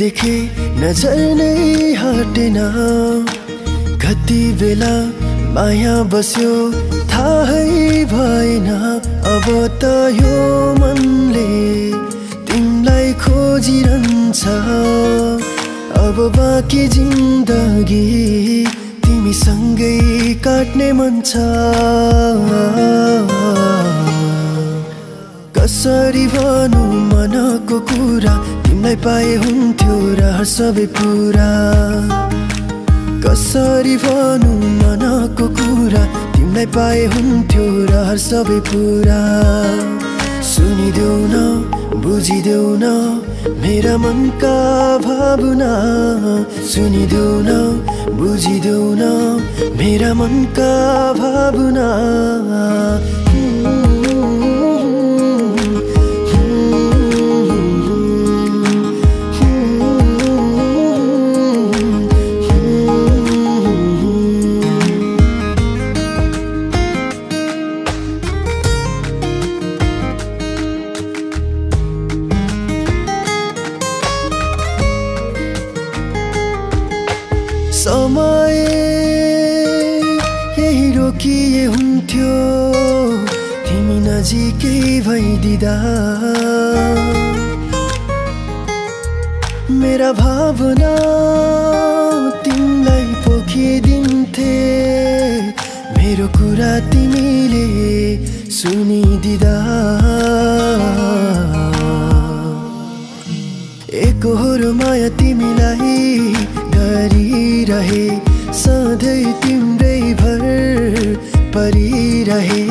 देखे नजर नै हटेन कति बेला माया बस्यो थाहै भएन अब त यो मनले तिमीलाई खोजिरहन्छ अब बाँकी जिन्दगी तिमीसँगै काट्ने मन छ कसरी भनौं मनको कुरा तिमीलाई पाए हुन्थ्यो रहर सबै पुरा कसरी भनौं मनको कुरा तिमीलाई पाए हुन्थ्यो रहर सबै पुरा सुनिदेऊ न बुझिदेऊ न मेरा मनका भावना सुनिदेऊ न बुझिदेऊ न मेरा मनका भावना समय यही रोकिए हुन्थ्यो तिमी नजिकै भइदिदा मेरा भावना तिमीलाई पोखिदिन्थे मेरो कुरा तिमीले सुनिदिदा एकहोरो माया तिमीलाई गरिरहे सधैँ तिम्रै भर परिरहे